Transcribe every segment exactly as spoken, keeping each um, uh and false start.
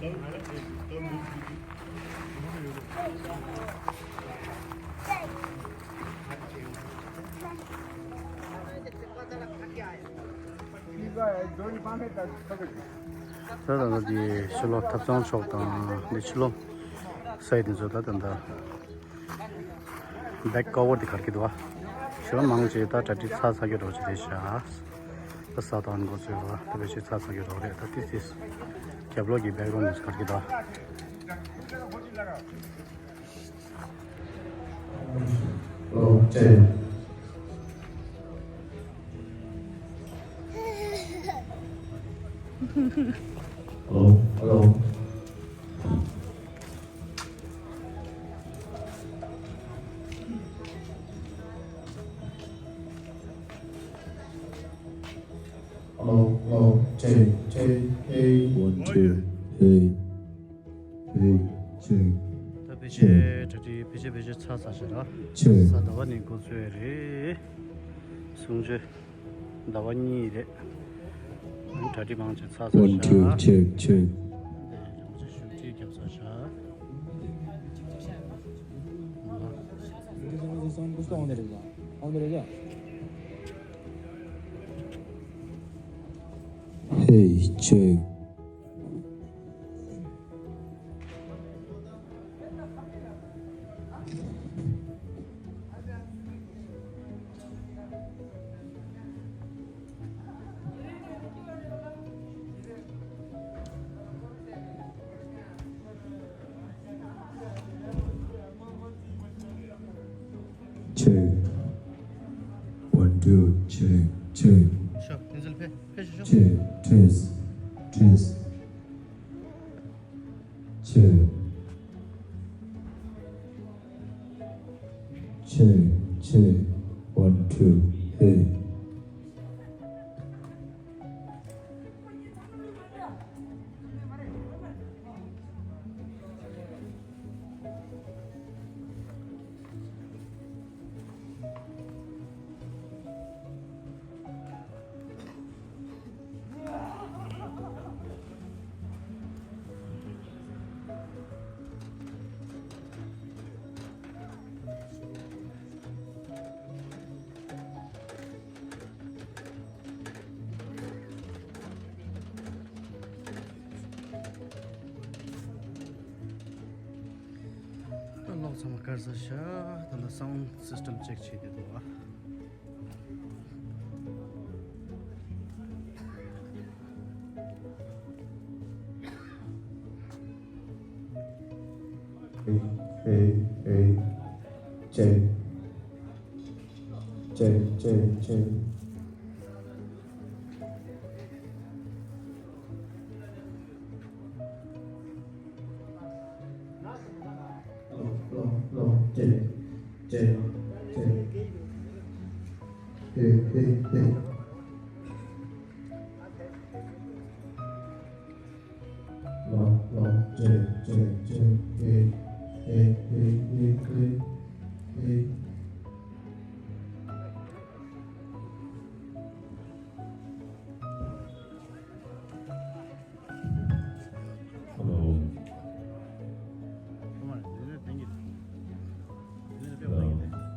ད་ད་ལྟ་འདི་ཕྱི་ལོགས་ཐབ་ཚང་ཕྱོགས་དང་འདི་ཕྱི་ལོགས་སའི་འདི་ཚོ་ད་ད་ལྟ། བེག་ཀ་བར་དེ་གར་གྱི་འདུག་བ། ཞེ་དྲག་མང་ཆེ་ད་གྲ་སྒྲིག་ཚར་ཚར་གྱི་རོགས་བྱེད་རེད་ཤག་ད་ས་དང་འགོ་ཚུགས་རོགས་རེད། ད་དེ་ཞིག་ཚར་ཚར་གྱི་རོགས་རེད། ད་ཏིས་ཏིས་རྒྱབ་ལོགས་ཀྱི་བེག་རུམ་ནས་གར་གྱི་འདུག་བ། ཨོ་ཀེ། ཨོ་ཧེ་ལོ། Hello, hello, check, check, hey. One, two, hey. Hey, check. ད་ཕལ་ཆེར་གྲ་སྒྲིག་ཕལ་ཆེར་ཕལ་ཆེར་ཚར་ཚར་ཤག་ར། Check. གཟའ་ཟླ་བ་ནས་འགོ་ཚུགས་ཡ་རེད། གསུང་ཆོས་ཟླ་བ་གཉིས་རེད། གྲ་སྒྲིག་མང་ཆེ་ཚར་ཚར་One, ཤག two, check, check. དེ་རང་ཚོ་ཞུ་ཁྲིད་རྒྱབ་ཚར་ཤག Hey, check. Check. One, two, check, check. ཤོག་དེ་ཚོ་ཕེ་ཕེ་ཤོག་ཤོག Check, test, test. Check. Check, check. One, two, hey. ད་གློག་ཚང་མ་དཀར་ས་ཤག་ད་ལྟ་སའུན་སིས་ཊམ་ཅེག་བྱེད་བསྡད་འདུག་ཨ། Hey, hey, hey. Check. Check, check, check. Hello, hello, hello. Check, check, check. Hey, hey, hey. Hello, hello. Check, check, check. Hey, hey, hey, hey, hey. Hey. Hello. Hello.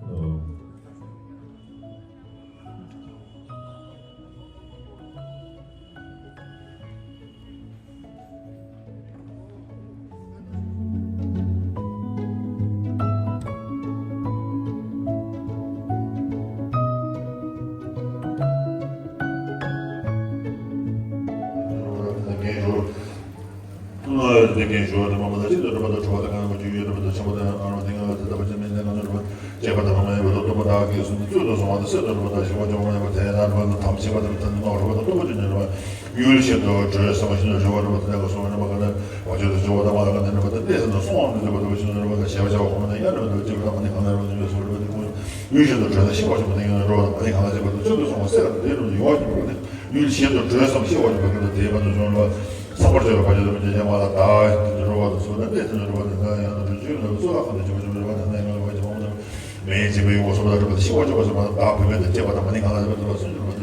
Hello. འདི་སྐད་ཞུ། འདི་སྐད་ཞུ། དེ་མ་མ་དང་ཤིན་ཏུ་རིག་པ་དང་གྲུབ་པ་དང་གང་གི་རྒྱུ་ཡོད་རིག་པ་དང་ཆེན་པོ་དང་ཨ་རོ་དེ་ང་ལ་དེ་ལྟ་བ་ཅན་མིན་ནས་ང་ཚོ་རིག་པ་སྐྱེས་པ་དང་མ་ཡིན་པ་དང་སྟོན་པ་བདག་གིས་གསུངས་ཏེ་ཚུལ་དུ་སོང་བ་དང་སྲིད་དུ་རིག་པ་དང་ཞི་བ་འཇོག་མ་ཡིན་པ་དེ་ལྟར་མ་ནི་དམ་ཞིག་པ་དང་ཐ་ནི་རྣོ་རིག་པ་དང་སྟོབས་པ་ཅན་གྱི་རིག་པ་ཡུལ་ཤིན་ཏུ་གྲོལ་སེམས་ཤིན་ཏུ་གྲོལ་བ་རིག་པ་དེ་ལ་ག་སོང་བ་རིག་པ་ག་ནི་བ་ཅན་དུ་འཇོག་པ་དང་མ་ལ་ག་ནི་རིག་པ་དང་གནས་སུ་ནི་སོང་བ་མི་འདོད་པ་དང་བ་ཅན་རིག་པ་དང་ཞེས་པ་བྱ་བ་གོང་མ་དང་ཡང་རིག་པ་དང་སྐྱེས་པ་དང་མ་ནི་གང་ལ་རིག་པ་དང་ཡོད་སོགས་རིག་པ་དེ་ཀུན། ཡུལ་ཤིན་ཏུ་གྲོལ་ན་ཤིན་ཏུ་ཞི་བ་ཆེན་པོ་དེ་ཡང་རོ་དང་མ་ནི་གང་ལ་ཞིག་པ་དང་ཚུལ་དུ་སོང་བ་སེ་ར་དང་དེ་རུ་ཡོ་བ་ཡུལ་ཤིན་ཏུ་གྲོལ་སམ་ཤེས་པ་ཡོད་པའི་ཁུར་དུ་དེའི་བར་དུ་བྱུང་བ། སམ་བར་བྱ་བའི་བར་ཆད་དང་བཅས་ཀྱང་མ་ལ་བདག་དེ་རོ་བ་དང་སོ་ན་གནས་དེ་ནི་རོ་བ་དང་ས་ཡང་དང་གྲོལ་ཆོས་ལ་སོ་ལ་ཁམས་དང་བྱེད་པ་བྱེད་པའི་རོ་བ་དང་ས་ཡང་རོ་བ་བྱེད་པ་མ་དང་མེད་བྱེད་པའི་ཡོ་བ་སོ་ལ་རོ་བ་དང་ཤེས་པ་བྱེད་པ་སོ་མ་ལ་བདག་བུད་མེད་དང་བཅས་པ་དང་མ་ནི་གང་ལ་ཞིག་པ་དང་སུན་འབྱིན་པ་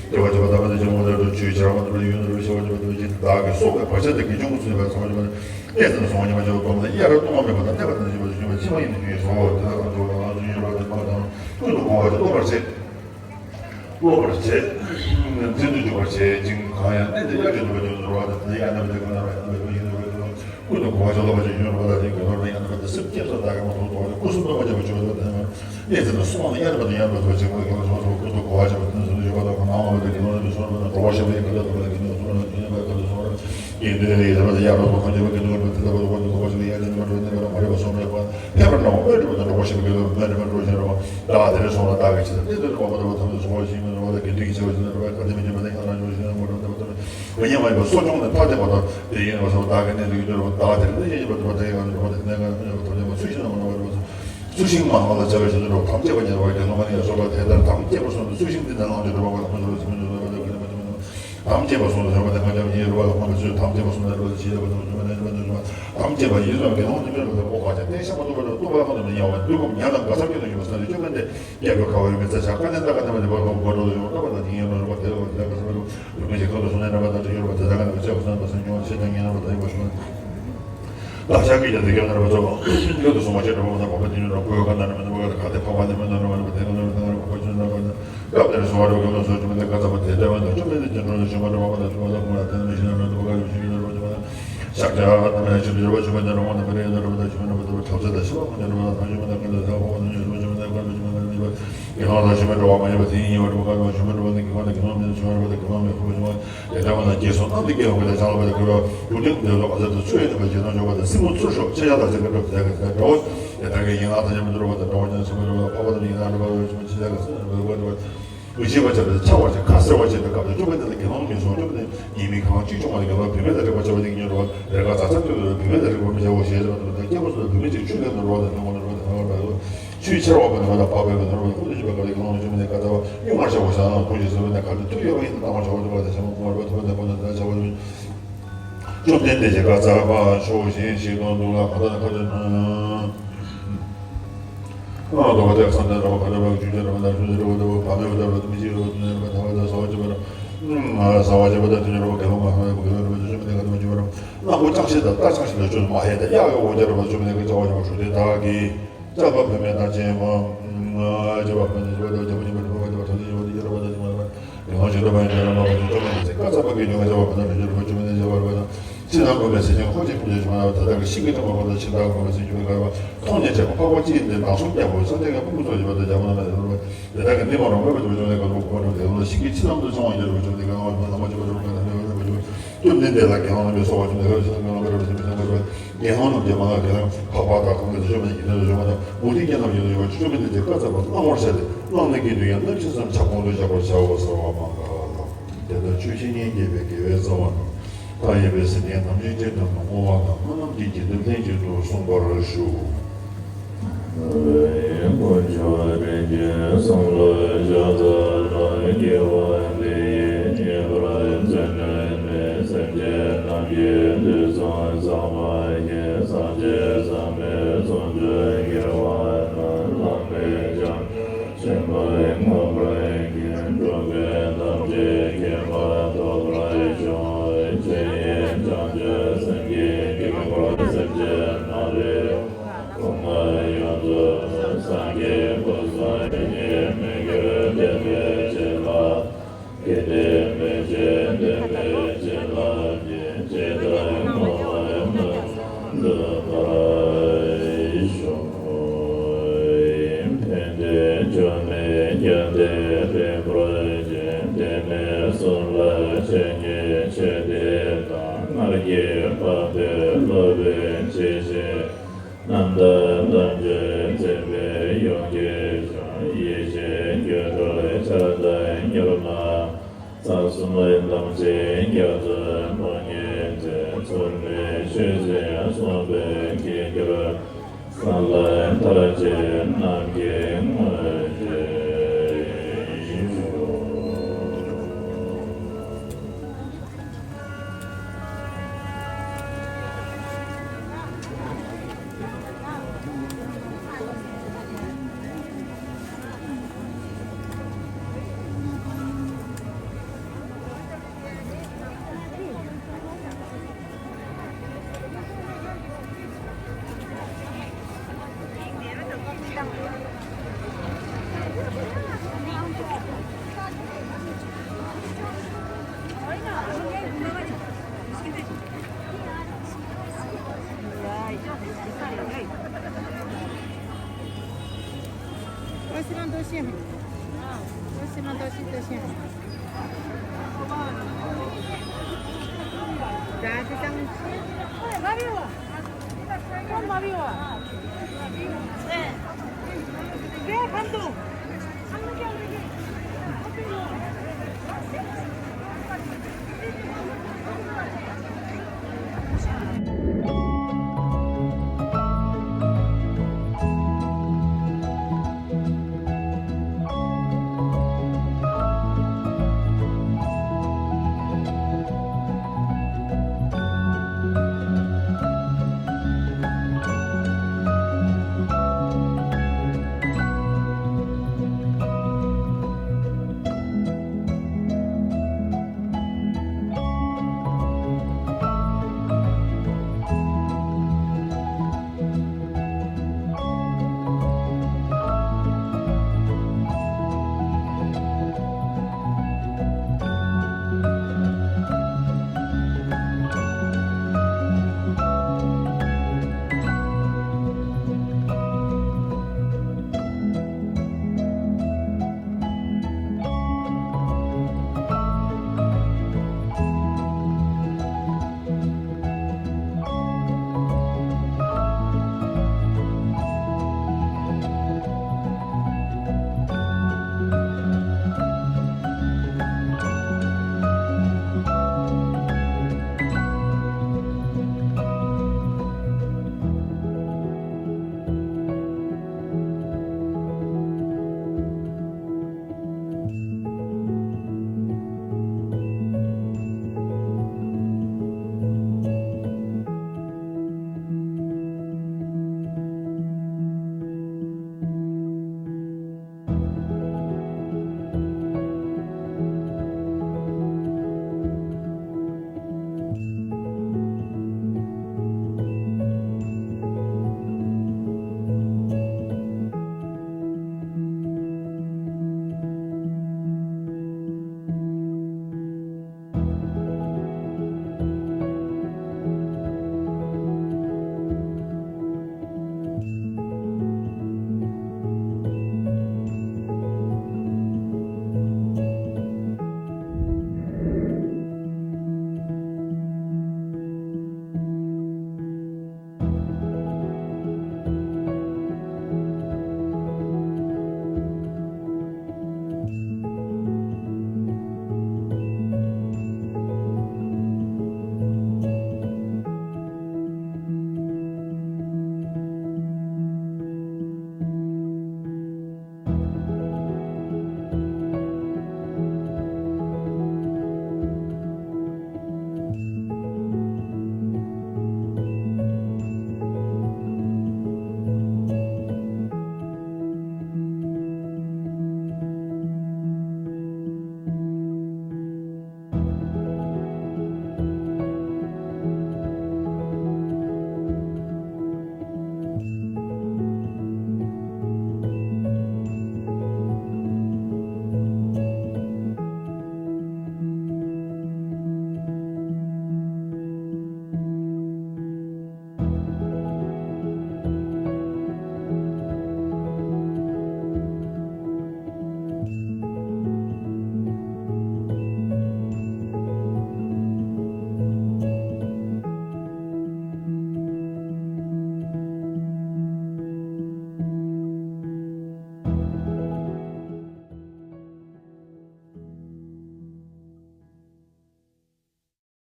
དེ་བ་བྱེད་པ་དམ་པ་དང་ཆེན་པོ་ལ་ཆོས་ཆེ་བ་དམ་པ་ཡོད་ན་རུ་ཤེས་པ་བྱེད་པ་དེ་བ་ཅན་བདག་གིས་གསོག་པའི་བག་ཆགས་དེ་གི་འབྱུང་ཚུལ་བས་ཚང་བ་བྱེད་པ་གནས་ཟིན་སོང་བ་ཉི་མ་བྱེད་པ་སྟོབས་ལ་གཡར་རོ་གཏོང་བ་མེད་པ་དང་གནས་པ་དང་བཞིན་པ་ཞིག་ཕྱི་མ་ཡིན་དུ་ཡིན་སོ། དེ་དག་དང་འགྲོ་བ་ལ་ང་ཚོ་ཡོད་པ་དེ་མ་དང་ཀུན་ཏུ་གོ་བ་དེ་སློབ་པར་བྱེད། སློབ་པར་བྱེད། འཛིན་དུ་འཇུག་པར་བྱེད་ཅིང་གང་ཡང་གནས་འདི་ཡར་གྱི་ནུས་པ་ཀུན་ཏུ་རོ་བ་དང་དེ་ཡང་རྣམ་དེ་ཀུན་ནམ་ཡང་རྣམ་པ་ཀུན་ཏུ་གོ་བ་ཅོག་ལ་བ་ཅོག་ཡོད་རོ་བ་དང་དེ་ཀུན་ནམ་ཡང་རྣམ་པ་དེ་སེམས་བསྐྱེད་སོགས་དག་གི་མ་ཐོག་ཏུ་བ་དང་སྐུ་གསུམ་སྟོང་པ་བརྒྱ་པ་ཅོག་ལ་དེ་ནམ་གནས་འཛིན་ལ་སོང་བ་ཡང་རྣམ་པ་དང་ཡང་རྣམ་པ་ཐོག་ཅིག་པ་ཀུན་ལ་སོང་སོང་ཀུན་ཏུ་གོ་བ་ཅོག་དེ་ཚོ་ཡོད་པ་དང་གང་བ་དང་ཀུན་ནམ་སོང་བ་དང་གྲོགས་པོ་ཞེས་པའི་ཀུན་ཏུ་གོ་བ་ཀུན་ནམ་སོང་བ་དང་ཀུན་ནམ་ཀུན་ཏུ་སོང་བ། ཡིན་དུས་ལས་ཡིན་ཟེར་བ་དང་ཡར་ལོག་པ་གང་བྱེད་པ་ཀུན་ཏུ་ཀུན་ཏུ་དེ་ལྟ་བུ་ཀུན་ཏུ་གོ་བ་ཅོག་ལ་ཡང་རྣམ་པ་ཐོག་ནས་པ་དང་མ་རེད་པ་སོང་རེད་པ། ཕན་པར་སྣང་བ་དངོས་གྲུབ་པ་དང་གྲོགས་པོ་ཞེས་པའི་ཀུན་ཏུ་མེད་རེད་པ་འགྲོ་བཞིན་རེད་པ། བདག་དེར་སོང་ལ་བདག་གི་ཆེད་དུ་གནས་དུ་རེད་པ་མ་དག་པ་ཐམས་ཅད་སོང་བ་ཞིག་མིན་རེད་པ། དགེ་འདུན་གྱི་ཆེ་བ་ཞིག་ན་རེད་པ། ག་དེ་མི་འགྱུར་བ་ནི་ཡང་ན་འགྱུར་བ་ཞིག་ན་མ་གྲུབ་ན་མ་གྲུབ་ན། མི་ཉམས་པ་ཡིན་པ་གསོ་སྐྱོང་ནི་ཐ་དད་པ་དང་དེ་ཡིན་པ་སོང་བདག་གི་གནས་དུ་ཡིན་རེད་པ། བདག་དེར་གནས་ཡིན་པ་རེད་པ། དེ་ཡང་རེད་པ། དེ་གནས་ཀྱང་རེད་པ། ཐམས་ཅད་མ་ཚུལ་ཤིང་ན་མ་ནོར་བ་རེད་པ། ཚུལ་ཤིང་མ་ཧོ་ལ་བྱ་བའི་ཞིང་དུ་འགྲོ་ཐམས་ཅད་པ་ཉེ་བར་དགེ་སློང་མ་ནི་ཡ་སོགས་པ་དེ་ལྟར་ཐམས་ཅད་པ་སོང་དུ་ཚུལ་ཤིང་འདི་ནས་ལངས་ཏེ་འགྲོ་བ་ལ་ཁོ་ཚོ་ལ་ཚུལ་མིན་འདོད་པ་དང་དགེ་སློང་མ་ཚུལ་མིན་འདོད་པ་ཐམས་ཅད་པ་སོང་དུ་ཡོད་པ་དང་ང་ཅག་ཡིན་རུ་བ་ལ་ཁོང་གི་ཚུལ་ཐམས་ཅད་པ་སོང་དུ་ཡོད་པ་དང་ཇི་ལྟ་བ་དང་ཇི་མ་ནན་པ་དང་ཇི་མ་ཐམས་ཅད་པ་ཡིན་ཙམ་དགེ་སློང་དུ་མེད་པ་དང་ཨོ་ཁ་ཅག་བསྟན་ཤ་མ་ཐུབ་པ་དང་ཐུབ་པ་ལ་ཁོང་དུ་མི་ཉལ་བ་འདུལ་ཁོམ་ཉལ་དང་དགའ་ཚབ་ཀྱི་དང་ཡོད་པ་ས་དུ་ཅོ་མེད་དེ་རྒྱབ་ཀྱི་ཁ་བ་ཡོད་མེད་ས་ཆ་དཀའ་ལས་འདའ་ག་ནས་མ་ནི་བ་ལ་ཁོང་གོ་འགྲོ་དུ་ཡོང་ལྟ་བ་དང་དེ་ཡིན་རུ་བ་དེ་ལ་བ་དེ་ལ་ག་ས་མ་རུ་བ་ལུག་མི་ཞིག་ཁོང་དུ་སོང་ནས་འདྲ་བ་དང་ཅི་ཡོད་པ་དེ་ལྟ་ག་ནས་བ་ཅི་ཡོད་པ་ས་ན་བ་ས་ཉོ་ཆེ་དང་ཉེ་ན་བ་དང་ཡོད་པ་ཞུ། བདག་ཅག་གིས་ཀྱང་དེ་སྐད་ནར་བ་ཚོ་ཡོད་དུ་སོང་བ་ཅེས་གྲོགས་པོ་དང་གོམ་པ་དེ་ཉིད་ལ་ཁོའི་ཁ་ནར་མི་འདུག་ག་དེ་ཕག་པ་ནི་མི་འདུག་ནར་བ་དེ་ནར་བ་དེ་ནར་བ་ཁོ་ཆུ་ནར་བ་ནི་སྐབས་དེར་སོང་བ་རུ་གོམ་ལ་སོང་ཅུང་མི་འདུག་ག་ཚ་བ་དེ་འདྲ་བ་འདུག་ཅུང་མི་འདུག་ཅེས་གྲོགས་ལ་ཞུ་བ་རུ་བ་དང་ཆུ་བ་དང་ཁོང་ལ་དེ་ནར་ཞིག་ནར་བ་དུ་བ་ག་རུ་ཞིག་ནར་བ་ཆུ་བ་ཤག་ཅག་ནར་བ་ཞིག་ནར་བ་ཆུ་བ་ནར་བ་ཆུ་བ་ནར་བ་ཆུ་བ་ནར་བ་ཐབས་ཚད་དང་ཤི་བ་ཁོང་ནར་བ་དང་ཞུ་བ་དང་ཁོང་ལ་ཐབས་ཁོང་ནར་བ་ཆུ་བ་ནར་བ་ཆུ་བ་ནར་བ་དགེ་སློང་ལ་ཞུ་མི་འགྲོ་བ་མ་ཡིན་པ་དེ་ཉིད་ཡིན་པར་གྲུབ་པ་ཁ་ནས་ཞུ་མི་འགྲོ་བ་ནི་དགེ་སློང་དང་དགེ་སློང་མིན་ཞུ་མི་འགྲོ་བ་དེ་དགེ་སློང་མེད་པར་ཞུ་བ། དེ་ལྟ་བ་ན་རྗེས་སུ་བསྔགས་ཏེ་སྐྱེ་བ་དེ་ལ་བྱང་ལ་བ་དེ་གོ་བ་བུ་ཏིང་འདོད་ལོ་ཨ་ཟེར་དུ་ཚུལ་ཡོད་པ་ཇེ་ཐང་འཇོག་པ་དང་སྲིན་མོ་ཚུར་ཤོག་ཅེས་ཡང་དག་ཅེས་ཀྱི་སྒྲུབ་དེ་ག་དེ་འགྲོ། དེ་དག་གི་ཡན་ལག་ཐམས་ཅད་མི་འདོར་བ་དང་འགྲོ་བ་ཉམས་སུ་མི་འགྲོ་བ་འཕགས་པ་དང་མི་ཡན་ལག་འགྲོ་བ་ལ་ཞུ་མ་ཅི་ལ་ག་སེ་འགྲོ་བ་འགྲོ་བ། མི་ཤེས་པ་བྱ་བའི་ཆགས་པར་བྱེད་ཁ་སེར་བ་བྱེད་པའི་སྐབས་དང་བཅོམ་པའི་ནང་ལ་དགེ་སློང་མི་སོང་བཅོམ་པའི་ནང་ཉེས་དམིགས་གང་གཅིག་བྱུང་བ་ལ་དགེ་སློང་བུད་མེད་ལ་རེག་པར་བྱ་བ་དེ་ཉིད་འགྲོ་བ་རེག་པ་ཛ་ཙམ་ཐོས་པ་དང་བུད་མེད་ལ་རེག་པར་མི་བྱའོ་ཞེས་བྱ་བ་དང་སྐྱེས་བུ་སོགས་ལ་བུད་མེད་ཅིག་ཆུ་ལེན་དུ་འགྲོ་བ་དང་ཉོན་མོངས་ལ་འགྲོ་བ་དང་ལྷག་པར་དག་ཆུའི་ཆར་བ་པོ་ནི་མ་དང་འཕགས་པའི་ནོར་བུ་ཁོང་དུ་ཆུད་པའི་སྐབས་ལ་དགེ་སློང་བཅོམ་ལྡན་འདས་ཀ་ཙ་བ་གཡུང་བར་བྱའོ་ཞེས་ན་ཁོང་ཞེས་གསོལ་བས་ན་གལ་ཏེ་མཐུ་ཡོད་པ་ཡིན་ན་བཏང་བར་བྱའོ་སྟོན་པ་དང་ཆེན་པོ་ཁོང་རབ་ཐུབ་པ་དང་ཁོང་དང་ལྡན་བྱ་བ་ནི། བཅོམ་ལྡན་འདས་ཀྱིས་ཀ་ཙ་བ་ཕྱོགས་གཞན་ཞིག་ཏུ་འདུག་ལ་གང་ལྟར་ཁ་ཅིག་ན། ལོག་པ་དེ་བསམ་གཏན་ར་བ་ཁ་ར་བ་ཆུ་ཆེན་ར་བ་དང་ཆུ་ཆེན་ར་བ་དང་བ་མེ་བ་དང་བ་དང་མི་ཤེས་ར་བ་དང་ནས་བ་དང་བ་དང་ས་བ་ཆེ་བ་ར་ས་བ་ཆེ་བ་དང་དུ་ཆེན་ར་བ་གེ་ལོ་མ་ཧ་བ་གེ་ལོ་ར་བ་ཆུ་ཆེན་མ་དང་ག་དང་བ་ཆེ་བ་ར་ནག་པོ་ལྕགས་ཤེལ་དང་རྟ་ལྕགས་ཤེལ་ལ་ཆུ་མ་ཧེ་དང་གཡག་གི་འོ་ཇ་ར་བ་ཆུ་མ་དང་ག་ཆ་བ་ཆེ་བ་ཧྲུ་དེ་དག་གིས། ལྕགས་པ་བུད་མེད་དང་བཅས་པ། བཅས་པ་བུད་མེད་བཅས་པ་དང་བཅས་པ་ཉིད་པ་ནི་བུ་བ་བཅས་པ་ཐམས་ཅད་བཅས་པ་དང་བཅས་པ་བཅས་པ་དང་བཅས་པ་ཉིད་པ་ནི་ཡོངས་སུ་གྲུབ་པ་ཡང་དེ་ལ་མ་བ་དང་བཅོམ་ལྡན་འདས་ཀ་ཙ་བ་གིས་ཉོན་མོངས་བྱ་བ་ཕ་དང་རིགས་རྒྱུད་པ་བཅོམ་ལྡན་བྱ་བ་ར་བ་དང་ཕྱི་ནང་ཀུན་ནས་སེམས་ཅན་འཁོར་བཅས་ཕུན་སུམ་ཚོགས་པ་ད་ལྟ་གི་ཤིང་གི་ཕྲེང་བ་ཁོ་ན་ཕྱི་ནང་ཀུན་ནས་སེམས་ཅན་ཕ་བ་མཐོང་ནས་དྲན་པ་འཕགས་པ་ཅི་ཡིན་དེ་མདང་སུམ་རྒྱལ་པོ་སངས་རྒྱས་ཀྱི་ཕུང་པོ་ཚོགས་བཞི་པ་དང་རྒྱལ་པོ་རྣམས་ལ་ཡོད་པ། དེ་དག་གི་འདི་མ་རུངས་པའི་བཅོམ་ལྡན་འདས་ཀྱི་ལུགས་ཁོ་ན་དེ་ལ་ཤིང་གི་ཕྱི་ནང་དུ་མཆོང་བ་ཡིན་རུང་བཅོམ་ལྡན་འདས་ཀྱི་ལམ་མ་བཅོམ་པ་རུང་ག་ནས་མེད་པ་རུང་བཅོམ། བཅོམ་ལྡན་འདས་ལ་དགེ་སློང་རྣམས་ཀྱིས་གསོལ་བ་བཅོམ་ལྡན་འདས་ཀྱི་ཕྱི་ནང་དུ་མཆོང་བ་ཡིན་རུང་བཅོམ་ལྡན་འདས་ཀྱི་ལམ་མ་བཅོམ་པ་རུང་བཅོམ་ལྡན་འདས་ཀྱི་ལམ་མ་བཅོམ་པ་རུང་དགེ་སློང་རྣམས་ཀྱི་མ་ལ་དགེ་སློང་འཕགས་པ་དང་གང་གི་དེ་བཅོམ་ལྡན་འདས་ཀྱི་ནང་དུ་བཅོམ་པ་དང་མུ་སྟེགས་ཅན་རྣམས་ཀྱི་ནང་དུ་བཅོམ་ལྡན་འདས་ཀྱིས་ཀ་ཙ་བ་བླང་བར་བྱ་སྟེ་བླངས་ནས་ཀྱི་དུས་ཡང་ནམ་ཞིག་བསམ་འཆར་ཁོང་དུ་བཞག་པར་བྱའོ། གསོལ་བ་མང་ག་ལ། དེ་ལྟར་ཆོས་ཀྱི་གཉེན་བསྐྱེད་པའི་དགེ་བའི་རྩ་བ་ནི། མཐའ་ཡས་པའི་སེམས་ཅན་ཐམས་ཅད་ཀྱི་དོན་དུ་བསྔོ་བ་དང་སྨོན་ལམ་གྱི་རྒྱུན་དུ་ལྷན་ཅིག་ཏུ་གསུངས་པར་ཞུ། དཀོན་མཆོག་དྲིན་ཅན་གསུམ་ལ་ཕྱག་འཚལ་ལོ། དགེ་བ་འདི་ཡིས་ཉེས་པར་འཛིན་ནུས་མེད། སེམས་ཅན་རྣམས་ཀྱི་དུས་གསུམ་གསང་བ་ཡི། སངས་རྒྱས་བསམ་པའི་ཚོགས་བཅས་དགེ་བ་རྣམས། བླ་མེད་བྱང་ཆུབ་ཆེན་པོར་བསྔོ་བར་བགྱི། འགྲོ་ཀུན་ཐམས་ཅད་མཁྱེན་པ་ཐོབ་པར་ཤོག། ཆོས་དབྱིངས་བྱང་ཆུབ་སེམས་ཀྱི་དཀྱིལ་འཁོར་སེམས་ཅན་མ་ལུས་པ་ཡོངས་སུ་སངས་རྒྱས་སྐུ་གསུམ་དབྱེར་མེད་གྱུར་བདེ་བའི་བྱིན་རླབས་ཀྱི་དེ་མེད་ཅེས་བདེ་བའི་བྱིན་རླབས་ཀྱིས་ཇི་ལྟར་བསྔོ་བ་དེ་བསྔོ་བར་འདོད་པར་ཤོག། ཕན་བདེའི་མཆོག་ནི་བརྒྱད་དེ་རིམ་པར་བརྗོད། དེ་ནས་གསུམ་ལ་ཆོས་ཉིད་ཆོས་ཐེག་དང་། སྔར་གྱི་འཕགས་པའི་སློབ་དཔོན་ཆེ་ཞིང་། རྣམ་དག་ཐམས་ཅད་འཛིན་པའི་ཡོངས་དགེ་ཤོས། ཡེ་ཤེས་སྒྱུ་འཕྲུལ་ཆར་ལྟར་མྱུར་མ། རྩ་གསུམ་དམ་ཅན་རྒྱ་མཚོའི་ཕོ་ཉའི་ཚལ། ཚུལ་ཁྲིམས་ཆོས་སྲིད་གསུམ་པའི་དཀྱིལ་འཁོར། གསང་བ་མཐར་ཕྱིན་རྣམས་ཀྱི་དངོས་གཞི་ཤོག། ཞིག་མ་འདོད་ཤེས་ཧང་། ཞིག་མ་འདོད་ཤེས་འདོད་ཤེས་ཧང་། ར་དེ་དང་། ཨོ་མ་བི་བ། ཨོ་མ་བི་བ། རེ་ཧན་དུ།